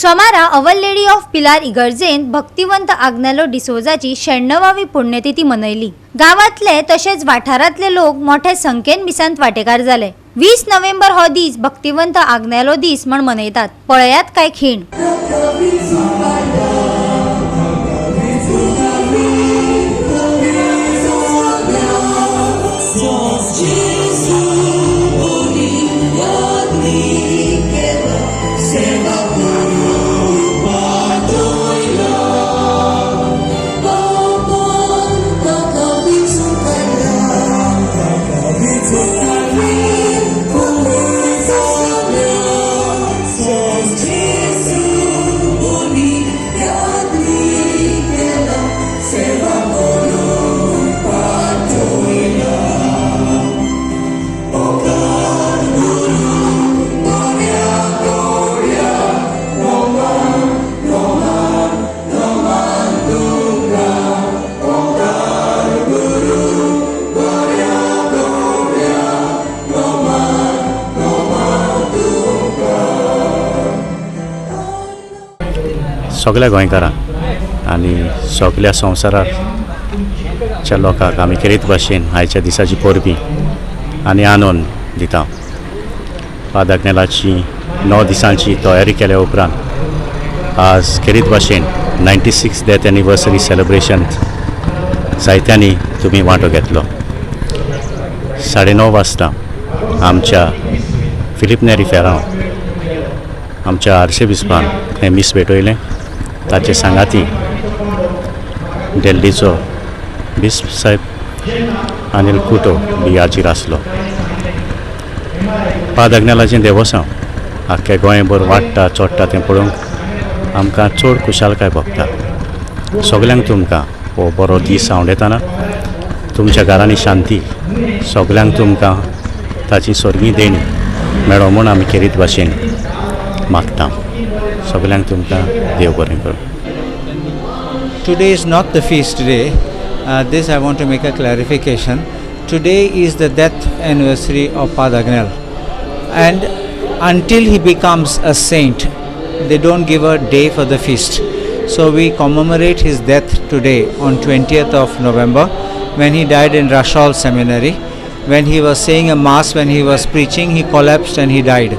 सोमारा our lady of Pilar इगर्जेंत भक्तिवंत आग्नेलो डिसोजाची 96वी पुण्यतिथी मनयली. गांवांतले तशेंच वाठारांतले लोक मोठे संख्येन मिसांत वांटेकार जाले. 20 नोव्हेंबर हो दीस भक्तिवंत आग्नेलो दीस म्हण मनयतात. पळयात काय खीण. सगल्या गोंयकारांक आनी सगल्या संवसाराच्या लोकांक आमी खेरीत भाशेन आयच्या दिसाची परबी आनी आनंद दिता. फादर आग्नेलाची 9 दिसांची तयारी केल्या उपरांत आज खेरीत भाशेन 96 death anniversary celebration जायत्यांनी तुमी वांटो घेतलो. 9:30 वाजता आमच्या फिलीप नेरी फेरांव आमच्या आर्सेबिस्पान हें मीस भेटयलें. ताचे सांगाती दिल्लीचो बिस्प साहेब अनील कुटो बी हाजीर आसलो. फादर आग्नेलाचें देवोसांव आख्ख्या गोंयभर वाडटा चोडटा तें पळोवंक आमकां चड खुशालकाय भोगता. सगल्यांक तुमकां हो बरो दीस आंवडेतना तुमच्या घरांनी शांती, सगल्यांक तुमकां ताची सर्गी देणी मेळो म्हूण आमी खेरीत भाशेन मागता. सगल्यांक तुमकां देव बरें करूं. Today is not the feast day. This I want to make a clarification. Today is the death anniversary of Father Agnel. And until he becomes a saint, they don't give a day for the feast. So we commemorate his death today on 20th of November, when he died in Rachol Seminary. When he was saying a mass, when he was preaching, he collapsed and he died.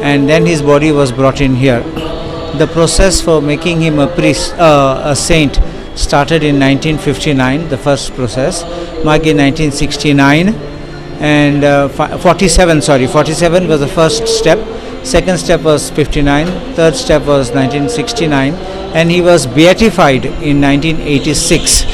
And then his body was brought in here. The process for making him a priest, a saint, started in 1959, the first process. Magi 1969 and 47, sorry, 47 was the first step. Second step was 59, third step was 1969, and he was beatified in 1986.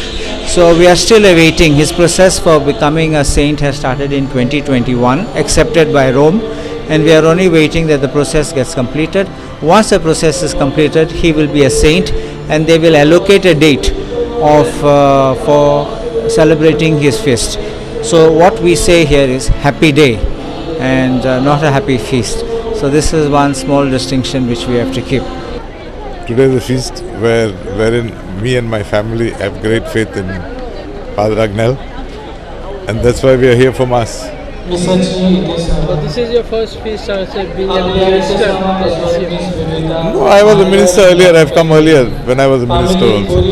So we are still awaiting. His process for becoming a saint has started in 2021, accepted by Rome, and we are only waiting that the process gets completed. Once the process is completed, he will be a saint, and they will allocate a date of for celebrating his feast. So what we say here is happy day and not a happy feast. So this is one small distinction which we have to keep. Today is a feast wherein me and my family have great faith in Father Agnel, and that's why we are here for Mass. So this is your first feast as being a minister this year? No, I was a minister earlier. I've come earlier when I was a minister also.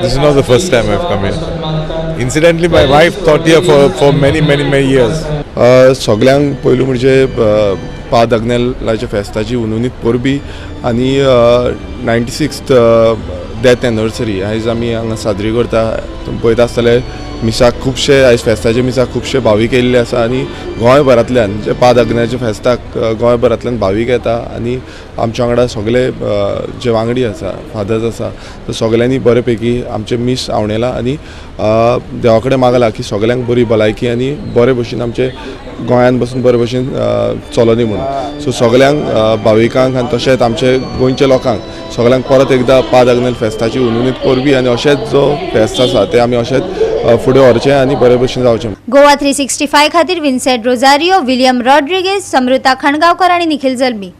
This is not the first time I've come here. Incidentally, my wife taught here for many, many, many years. सगल्यांक पयलू म्हणजे पाद आग्नेलाच्या फेस्ताची हुनहुनीत परबी आनी 96th death anniversary आयज आमी हांगा साजरी करता. तुमी पळयता आसतले, मिसाक खुबशे, आयज फेस्ताच्या मिसाक खुबशे भावीक येयल्ले आसा आनी गोंयभरांतल्यान जे पाद आग्नेलाच्या फेस्ताक गोंयभरांतल्यान भावीक येता आनी आमच्या वांगडा सगळे जे वांगडी आसा, फादर्स आसा, ते सगळ्यांनी बरे पैकी आमचें मीस आंवडेलां आनी देवा कडेन मागलां की सगळ्यांक बरी भलायकी आनी बरे भशेन आमचे गोंयांत बसून बरे भशेन चलोनी म्हणून. सो सगळ्यांक भाविकांक आनी तशेंच आमचे गोंयच्या लोकांक सगळ्यांक परत एकदां पाद आग्नेल फेस्ताची हुनहुनीत परबी आनी अशेंच जो फेस्त आसा तें आमी अशेंच फुडें व्हरचें आनी बरे भशेन जावचें. गोवा 365 खातीर विन्सेंट रोजारियो, विलियम रॉड्रिगेज, समृता खणगांवकर आनी निखिल जल्मी.